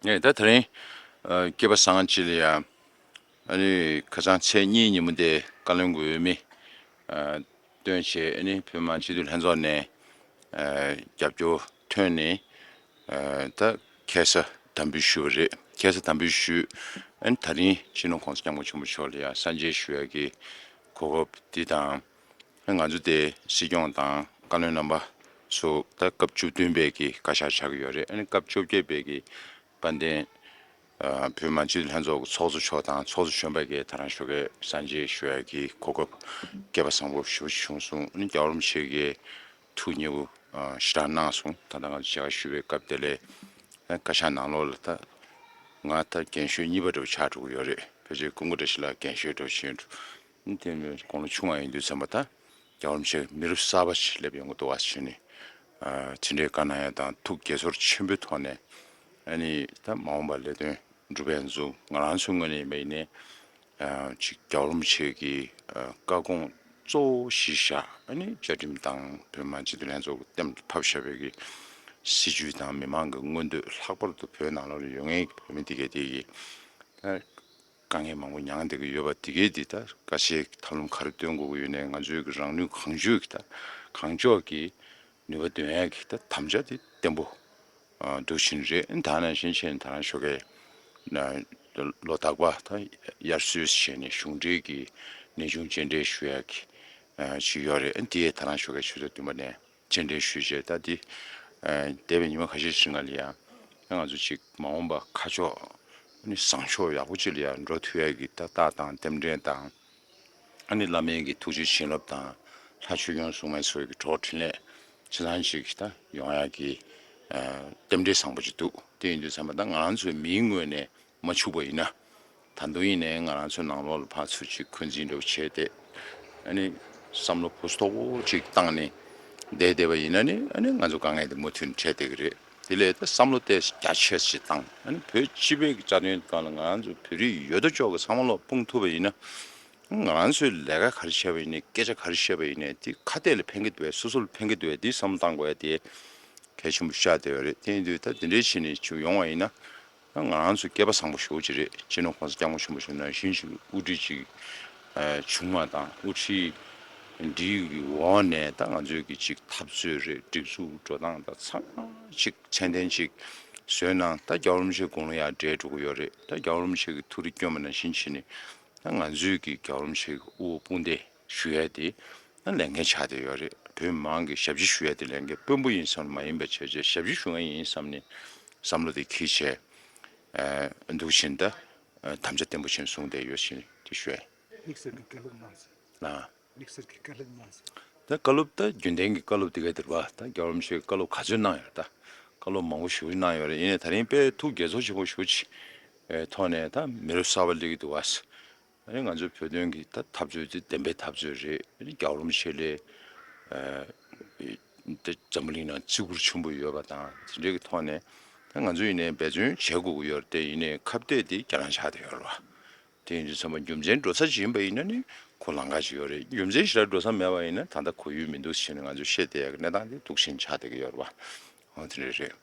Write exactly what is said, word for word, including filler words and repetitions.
ངས་ད་དེ་རིང་ཨ་སྐྱེས་པ་བཟང་ཅིག་ལ་ཡ་ཨ་ནི་ཁ་སང་ཚེས་གཉིས་ཉིན་མོ་དེ་བཀའ་བློན་གྱི་འོས་མི་ཨ་བཏོན་བྱས། ཨ་ནི་བོད་མི་མང་སྤྱི་འཐུས་ལྷན་ཚོགས་ནས་ཨ་རྒྱབ་སྐྱོར་ཐོན་ནས་ཨ་ད་ཁ་སང་དམ་འབུལ་ཞུས་པ་རེད། ཁ་སང་དམ་འབུལ་ཞུས། ཨ་ནི་དེ་རིང་སྤྱི་ནོར་༸གོང་ས་༸སྐྱབས་མགོན་ཆེན་པོ་མཆོག་ལ་ཡ་གསན་བརྗེད་ཞུ་ཡ་གི་གོ་སྐབས་འདི་དང་། ང་ཚོ་དེ་སྲིད་སྐྱོང་དང་བཀའ་བློན་རྣམ་པ་ཚོ་ད་སྐབས་བཅུ་བདུན་པའི་གི་བཀའ་ཤག་ཆགས་ཀྱི་ཡོད་རེད། ཨ་ནི་སྐབས་བཅོ་བརྒྱད་པའི་གི་དཔལ་ལྡན་ཨ་བོད་མི་མང་སྤྱི་འཐུས་ལྷན་ཚོགས་ཀྱི་ཚོགས་གཙོ་མཆོག་དང་ཚོགས་གཙོ་གཞོན་པ་གིས་ད་རང་ཞོགས་ཀས་གསན་བརྗེད་ཞུ་ཡ་གི་གོ་སྐབས་སྐལ་པ་བཟང་པོ་ཞེ་པོ་ཅིག་བྱུང་སོང་། ཨ་ནི་རྒྱལ་བ་རིན་པོ་ཆེ་གི་ཐུགས་མཉེས་པོ་ཨ་ཞེ་དྲག་གནང་སོང་། ད་ལྟ་ང་ཚོ་མཇལ་ཁ་ཞུ་བའི་སྐབས་དེ་ལ་ཨ་བཀའ་ཤག་ནང་ལོགས་ལ་ད་ང་ད་རྒན་ཤོས་གཉིས་པ་འདྲ་བོ་ཆགས་འགྲོ་གི་ཡོད་རེད། ཕལ་ཆེར་སྐུ་ངོ་བཀྲ་ཤིས་ལགས་རྒན་ཤོས་འདྲ་བོ་ཞིག་ཡིན་འགྲོ། དེ་མིན་དགུང་ལོ་ཆུང་བ་ཡིན་དུས་ཙམ་པ་ད་རྒྱལ་བ་རིན་པོ་ཆེ་མི་རབས་གསར་པ་ཞིག་སླེབས་ཡོང་གི་འདུག་བ་ཞུས་ནས། ཨ་དེ་འདྲའི་བཀའ་གནང་ཡ་དང་ཐུགས་དགྱེས་ཚོར་ཆེན་པོའི་ཐོག་ནས། ཨ་ནི་ད་མ་འོངས་པ་ལས་དོན་སྒྲུབ་ཡ་ཚོ་ང་རང་ཚོའི་ངོས་ནས་ཡིན་པ་ཡིན་ནའི་ཨ་ཅིག་རྒྱལ་བ་རིན་པོ་ཆེ་གི་ཨ་བཀའ་དགོངས་གཙོ་བོ་གཞི་བཞག་ཨ་ནི་བཅའ་ཁྲིམས་དང་བོད་མི་མང་སྤྱི་འཐུས་ལྷན་ཚོགས་ཀྱི་གཏན་ཕབ་བཞག་པའི་གི་སྲིད་བྱུས་དང་མི་མང་གི་མངོན་འདོད། ལྷག་པར་དུ་བོད་ནང་ལོགས་ལ་ཡོད་མཁན་གྱི་བོད་མི་དེ་གས་དེ་གི་ད་དཀའ་ངལ་མང་པོ་མྱངས་བསྡད་ཀྱི་ཡོད་པ་དེ་གས་དེ་ད་དཀའ་སྤྱད་ཀྱི་ཐབས་ལམ་ག་རེ་སྟོན་དགོས་ཀྱི་ཡོད་ནའི་ང་ཚོའི་གི་རང་ནུས་གང་ལྕོགས་ཀྱི་ད་གང་ལྕོགས་ཀྱི་ནུས་པ་འདོན་ཡ་གི་ད་དམ་བཅའ་དེ་བརྟན་པོ་ཨ་འདུག་བཞིན་རེད། ད་ནང་བཞིན་བྱས་ནས་ད་རང་ཞོགས་ཀས་ན་ལོ་རྟག་པར་ད་དབྱར་གསོལ་བྱས་ནས་གཞུང་འབྲེལ་གྱི་གནས་ཆུང་སྤྱན་འདྲེན་ཞུ་ཡ་གི་ཨ་ཞིག་ཡོད་རེད། ཨ་དེ་ད་རང་ཞོགས་ཀས་ཆུ་ཚོད་བདུན་པ་ནས་སྤྱན་འདྲེན་ཞུས་བྱས། ད་འདི་ཨ་འདས་པའི་ཉི་མ་ཁ་ཤས་ཤིག་སྔ་ལ་ཡ་ང་ཚོ་ཅིག་མ་འོངས་པ་ཁ་ཕྱོགས་ཨ་ནི་བཟང་ཕྱོགས་ཡག་པོ་ཅིག་ལ་ཡ་འགྲོ་ཐུབ་ཡ་གི་ད་རྟགས་དང་རྟེན་འབྲེལ་དང་། ཨ་ནི་བླ་མའི་གི་ཐུགས་རྗེ་བྱིན་རླབས་དང་ལྷ་ཆོས་སྐྱོང་སྲུང་མ་ཚོའི་གི་གྲོགས་འཕྲིན་ལས་ཆ་ཚང་ཅིག་ད་ཡོང་ཡ་གི་ཨ་རྟེན་འབྲེལ་བཟང་པོ་ཅིག་འདུག་དེ་ཡིན་དུས་ཙམ་པ་ད་ང་རང་ཚོའི་མིའི་ངོས་ནས་མ་འཕྱུགས་པ་ཡིན་ན། ད་དུང་ཡིན་ནའི་ང་རང་ཚོའི་ནང་ལོགས་ལ་ཕར་ཚུར་ཅིག་འཁོན་འཛིན་འདྲ་བོ་བྱས་ཏེ། ཨ་ནི་བསམ་བློ་ཕུ་སུ་དོག་པོ་ཅིག་བཏང་ནས་བསྡད་བསྡད་པ་ཡིན་ན་ནི། ཨ་ནི་ང་ཚོ་དཀའ་ངལ་དེ་མུ་མཐུད་ནས་འཕྲད་བསྡད་ཀྱི་རེད། དེ་ལས་ད་བསམ་བློ་དེ་རྒྱ་ཆེ་ཞིག་བཏང་། ཨ་ནི་བོད་སྤྱི་པའི་གི་རྩ་དོན་སྒང་ལ་ང་རང་ཚོ་བོད་རིགས་ཡོད་དོ་ཅོག་གི་ཚང་མ་ལོག་སྤུངས་ཐུབ་པ་ཡིན་ན། ང་རང་ཚོའི་ལས་ཀ་ག་རེ་བྱས་པ་ཡིན་ནའི་སྐད་ཆ་ག་རེ་བཤད་པ་ཡིན་ནའི་དེ་ཁ་གཏད་ལ་ཕན་གྱི་འདུག་གས། སོ་སོ་ལ་ཕན་གྱི་འདུག་གས། དེ་བསམ་བློ་བཏང་དགོས་ཡ་དེ་གལ་ཆེན་པོ་ཆགས་བསྡད་ཡོད་རེད། དེ་ཡིན་དུས་ད་དེ་འདྲའི་བྱས་ནས་ཅིག་ཡོང་བ་ཡིན་ན། ད་ང་རང་ཚོ་སྐལ་པ་བཟང་པོ་ཞེ་པོ་ཅིག་རེད། སྤྱི་ནོར་༸གོང་ས་༸སྐྱབས་མགོན་ཆེན་པོ་མཆོག་ནང་བཞིན་ཅིག་དབུ་ཁྲིད་ཅིག་ཨ་བྱུང་བ་དང་། དབུ་ཁྲིད་འདིའི་འོག་ནས་ད་ང་ཚོའི་གི་ཅིག་འཐབ་རྩོད་རེད། སྒྲིག་འཛུགས་འགྲོ་སྟངས་དང་ཚང་མ་ཅིག་ཚད་ལྡན་ཅིག་བཟོས་ན། ད་རྒྱལ་བ་རིན་པོ་ཆེ་དགུང་ལོ་ཡར་བགྲེས་འགྲོ་གི་ཡོད་རེད། ད་རྒྱལ་བ་རིན་པོ་ཆེ་གི་ཐུགས་རེ་བསྐྱོན་པ་ནང་བཞིན་བྱས་ནས། ད་ང་ཚོའི་གི་རྒྱལ་བ་རིན་པོ་ཆེ་གི་དབུ་དཔུང་སྡེ་ཞུ་ཡ་དེ་ད་ལས་འགན་ཆགས་བསྡད་ཡོད་རེད། བོད་མི་མང་གི་ཞབས་ཕྱི་ཞུ་ཡ་དེ་ལས་འགན་དཔོན་པོ་ཡིན་བསམ་མ་ཡིན་པ་བྱས་བྱས། ཞབས་ཕྱི་ཞུ་མཁན་ཡིན་བསམ་ནས་བསམ་བློ་དེ་འཁྱེར་བྱས་ཨ་འདུག་བཞིན་ད་ཨ་དམ་བཅའ་བརྟན་པོ་བྱས་བཟུང་བསྡད་ཡོད་བཞིན་དེ་ཞུ་ཡ། དམིགས་བསལ་གྱི་བཀའ་སློབ་གནང་ཟེར། ལགས། དམིགས་བསལ་གྱི་བཀའ་སློབ་གནང་ཟེར། ད་བཀའ་སློབ་ད་རྒྱུན་ལྡན་གྱི་བཀའ་སློབ་དེ་ག་དེ་རེད་པ། ད་རྒྱལ་བ་རིན་པོ་ཆེས་བཀའ་སློབ་ག་ཚོད་གནང་ཡོད་རེད། ད་བཀའ་སློབ་མང་པོ་ཞེ་པོ་གནང་ཡོད་རེད། ཡིན་ནའི་ད་རིང་དཔེ་ཐུགས་དགྱེས་ཚོར་ཆེན་པོ་ཞེ་པོ་ཅིག་ཨེ་ཐོག་ནས་ད་མི་རབས་གསར་པ་སླེབས་ཀྱི་འདུག་བ། ཨ་ནི་ང་ཚོའི་བོད་དོན་གྱི་ད་འཐབ་རྩོད་དེ་བདེན་པའི་འཐབ་རྩོད་རེད། ཨ་ནི་རྒྱལ་བ་རིན་པོ་ཆེ་ལ་ཨ་ད་འཛམ་བུ་གླིང་ནང་བརྩི་བཀུར་ཆེན་པོ་ཡོད་པ་དང་། དེ་འདྲའི་གི་ཐོག་ནས་ད་ང་ཚོ་ཡིན་ནའི་འབད་བརྩོན་བྱེད་དགོས་ཀྱི་ཡོད་རེད། དེ་ཡིན་ནའི་ཁ་གཏད་དེ་རྒྱ་ནག་ཆགས་བསྡད་ཡོད་རེད་བ། དེ་ཡིན་དུས་ཙམ་པ་རྒྱུ་མཚན་འགྲོ་ས་ཅིག་ཡིན་པ་ཡིན་ན་ནི་ཁོ་ལམ་ཁ་ཅིག་ཡོད་རེད། རྒྱུ་མཚན་ཞེ་དྲག་འགྲོ་ས་མེད་པ་ཡིན་ན་ད་ལྟ་ཁོར་ཡུག་མི་འདུག་ཟེར་ནས་ང་ཚོས་བཤད་བསྡད་ཡག་གི་གནས་སྟངས་དེ་འདུག་བཞིན་ཆགས་བསྡད་ཀྱི་ཡོད་རེད་བ། འོ་དེ་འདྲ་རེད།